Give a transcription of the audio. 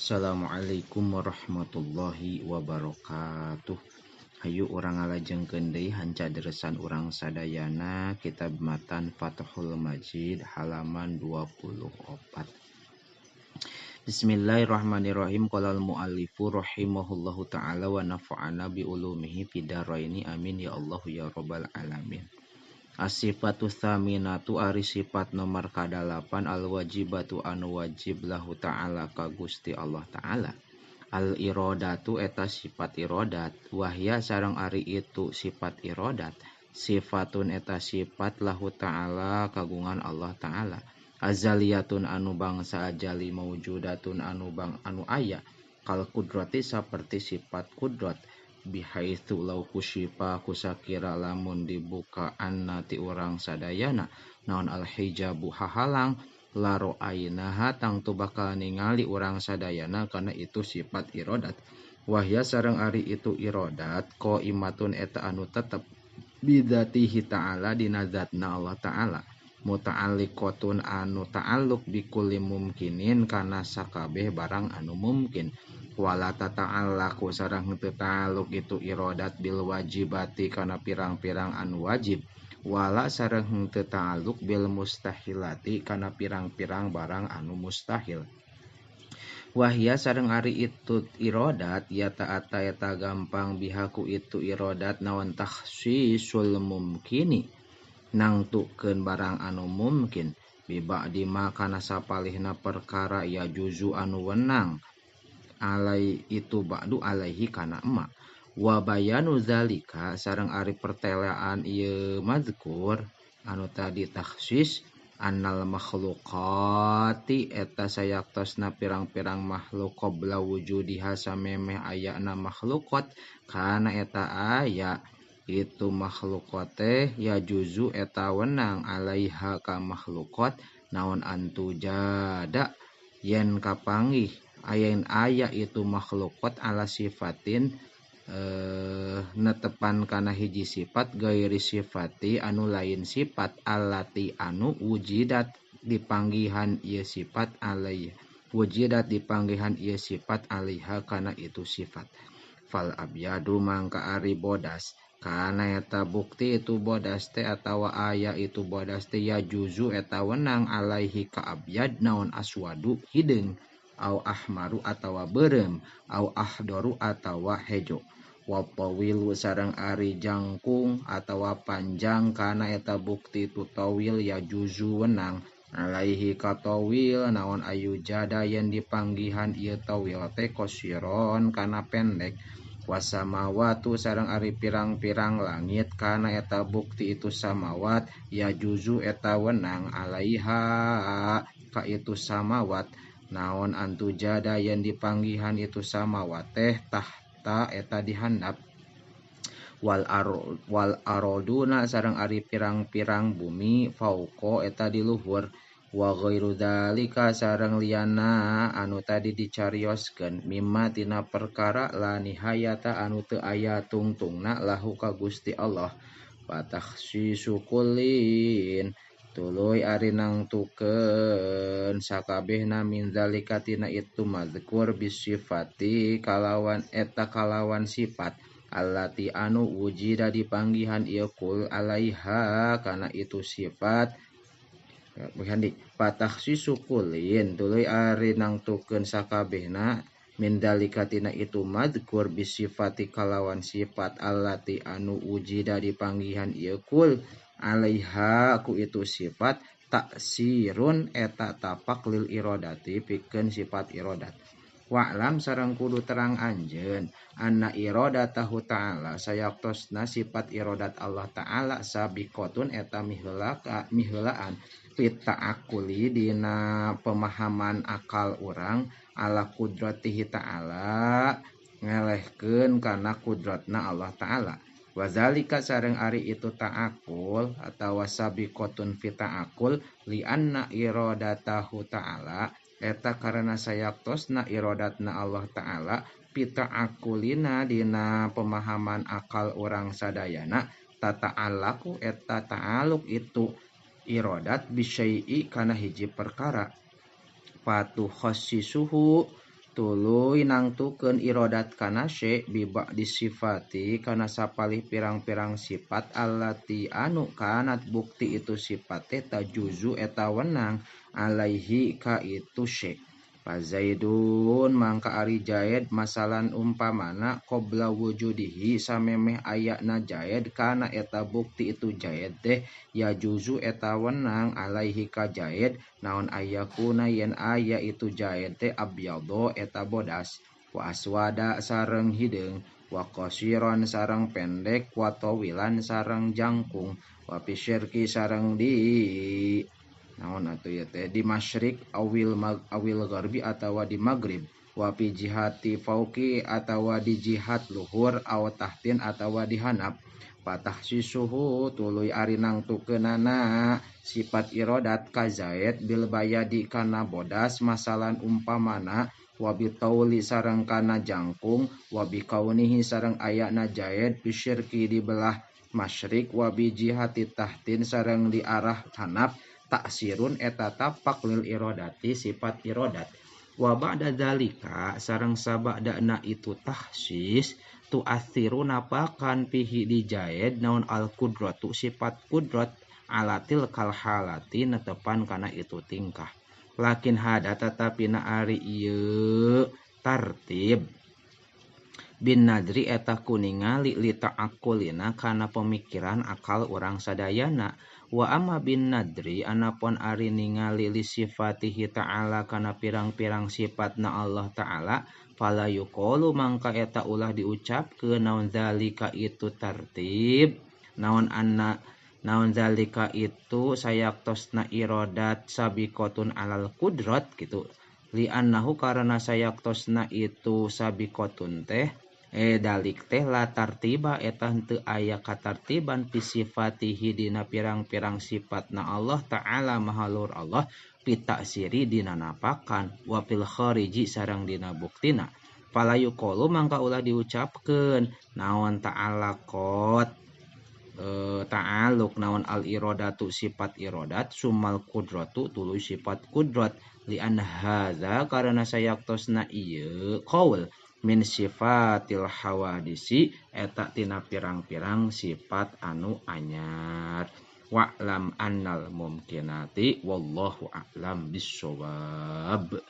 Assalamualaikum warahmatullahi wabarakatuh. Hayu urang ngalajengkeun deui hanca deresan urang sadayana kitab matan Fathul Majid halaman 24. Bismillahirrahmanirrahim. Qala al-muallifu rahimahullahu taala wa nafa'ana bi ulumihi fid dharaini, amin ya Allah ya rabbal alamin. As-sifatu tsaminatu ari sifat nomor kadalapan al-wajibatu anu wajib lahu ta'ala ka Gusti Allah ta'ala. Al-iradatu eta sifat iradat, wahya sareng ari itu sifat iradat, sifatun eta sifat lahu ta'ala kagungan Allah ta'ala. Azaliyatun anu bangsa ajali, maujudatun anu bang anu aya, kal kudrati saperti sifat kudrat. Bihaitsu law kusyifa kusakira lamun dibuka anna ti urang sadayana naon al-hijabu hahalang laro ainaha tangtu bakal ningali urang sadayana kana itu sifat iradat. Wahya sareng ari itu iradat qaimatun eta anu tetep bidzatihi ta'ala dina zatna Allah ta'ala, muta'alliqatun anu ta'alluq bikulli mumkinin kana sakabeh barang anu mumkin. Wala tata'allaqu sareng henteu ta'alluq itu iradat bil wajibati kana pirang-pirang anu wajib, wala sareng henteu ta'alluq bil mustahilati kana pirang-pirang barang anu mustahil. Wahya sareng ari itu iradat ya ta'ata eta gampang bihaku itu iradat naon takhsisul mumkini nangtukeun barang anu mumkin biba'di ma kana sapalihna perkara ya juzu anu wenang alai itu ba'du alaihi kana emma. Wa bayanu zalika sareng ari pertelaan ieu mazkur anu tadi takhsis annal makhluqati eta sayaktosna pirang-pirang makhluk qabla wujudiha samemeh ayana makhluqat kana eta aya itu makhluqat teh ya juzu eta wenang alaiha ka makhluqat naon antujada yen kapanggih ayen aya itu makhluqat ala sifatin netepan kana hiji sifat gairi sifati anu lain sifat allati anu wujidat dipanggihan ieu sifat alaiha wujidat dipanggihan ieu sifat alaiha kana itu sifat. Fal abyadu mangka ari bodas kana eta bukti itu bodas teh atawa aya itu bodas teh ya juzu eta wenang alaihi ka abyad naon aswadu hideung au ahmaru atawa beureum au ahdoru atawa hejo. Wa tawilu sareng ari jangkung atawa panjang kana eta bukti itu tawil ya juzu wenang alaihi ka tawil naon ayu jada yen dipanggihan ieu tawil teh qasiron kana pendek. Wasamawatu sareng ari pirang-pirang langit kana eta bukti itu samawat ya juzu eta wenang alaiha ka itu samawat naon antujada yen dipanggihan itu samawat teh tahta eta dihandap. Wal aroduna sareng ari pirang-pirang bumi fauqa eta di luhur. Wa ghairu dzalika sareng liana anu tadi dicarioskeun mimma tina perkara la nihayata anu teu aya tungtungna lahu ka Gusti Allah. Fatakhsisu kullin tuluy ari nangtukeun sakabehna min zalika tina itu mazkur bisifati kalawan eta kalawan sifat allati anu wujida dipanggihan ieu kul alaiha kana itu sifat. Bihandi fatakhsisu kullin tuluy ari nangtukeun sakabehna min zalika tina itu mazkur bisifati kalawan sifat allati anu wujida dipanggihan ieu kul alaiha ku itu sifat taksirun eta tapak lil iradati pikeun sifat iradat. Wa'lam sareng kudu terang anjeun anna iradatahu ta'ala sayaktosna sifat iradat Allah ta'ala sabiqatun eta miheulaan fit ta'akuli dina pemahaman akal urang ala kudratihi ta'ala ngelehkeun kana kudratna Allah ta'ala. Wazalika sareng ari itu ta'akul atawa sabiqatun fi ta'akul li anna iradatahu ta'ala eta karena sayaktosna iradatna Allah ta'ala pita'akulina dina pemahaman akal urang sadayana tata'alaku eta ta'aluk itu iradat bisyai'i kana hiji perkara patu khassisuhu Tuluy nangtukeun irodat kana syai bi ba'di sifati kana sapalih pirang-pirang sifat allati anu kanat bukti itu sifat teh tajuzu eta wenang alaihi ka itu syai. Fa Zaidun mangka ari Zaid masalan umpamana qabla wujudihi samemeh ayana Zaid kana eta bukti itu Zaid teh yajuzu eta wenang alaihi ka Zaid naon ayakuna yen aya itu Zaid teh abyadha eta bodas wa aswada sareng hideung wa qasiran sareng pendek wa tawilan sareng jangkung wa fi syirki sareng di naon atuh ieu teh di masyrik awil mag awil gharbi atawa di maghrib wa fi jihati fauqi atawa di jihad luhur aw tahtin atawa di handap. Patahsisuhu tuluy ari nangtukeunana sifat irodat ka Zaid bil bayadi kana bodas masalan umpamana wa bitauli sareng kana jangkung wa bikaunihi sareng ayana Zaid fi syirki di belah masyrik wa bi jihati tahtin sareng di arah handap taksirun eta tapak lil irodati sifat irodat. Wa ba'da dzalika sareng sabadana itu tahsis tu'athiru napakan pihi di Zaid naon al kudratu sifat kudrat alatil kal halati netepan kana itu tingkah. Lakin hada tatapi na ari ieu tartib bin nadri eta kuningali li ta'akulina kana pemikiran akal urang sadayana. Wa amma bin nadri anapun ari ningali li sifatihi ta'ala kana pirang-pirang sifatna Allah ta'ala fala yuqalu mangka eta ulah diucapkeun naon zalika itu tartib naon anna naon zalika itu sayaktosna irodat sabiqatun alal kudrat gitu li annahu karena sayaktosna itu sabiqatun teh dalik teh la tartiba eta henteu aya katartiban fi sifatihi dina pirang-pirang sifatna Allah ta'ala maha luhur Allah pitaksiri dina napakan wa fil khariji sareng dina buktina. Fala yuqalu mangka ulah diucapkeun naon ta'ala qot ta'aluk naon al irodatu sifat irodat sumal kudratu tuluy sifat kudrat li an hadza karena sayaktosna ieu qaul min sifatil hawadisi eta tina pirang-pirang sifat anu anyar. Wa'lam annal mumkinati wallahu a'lam bissawab.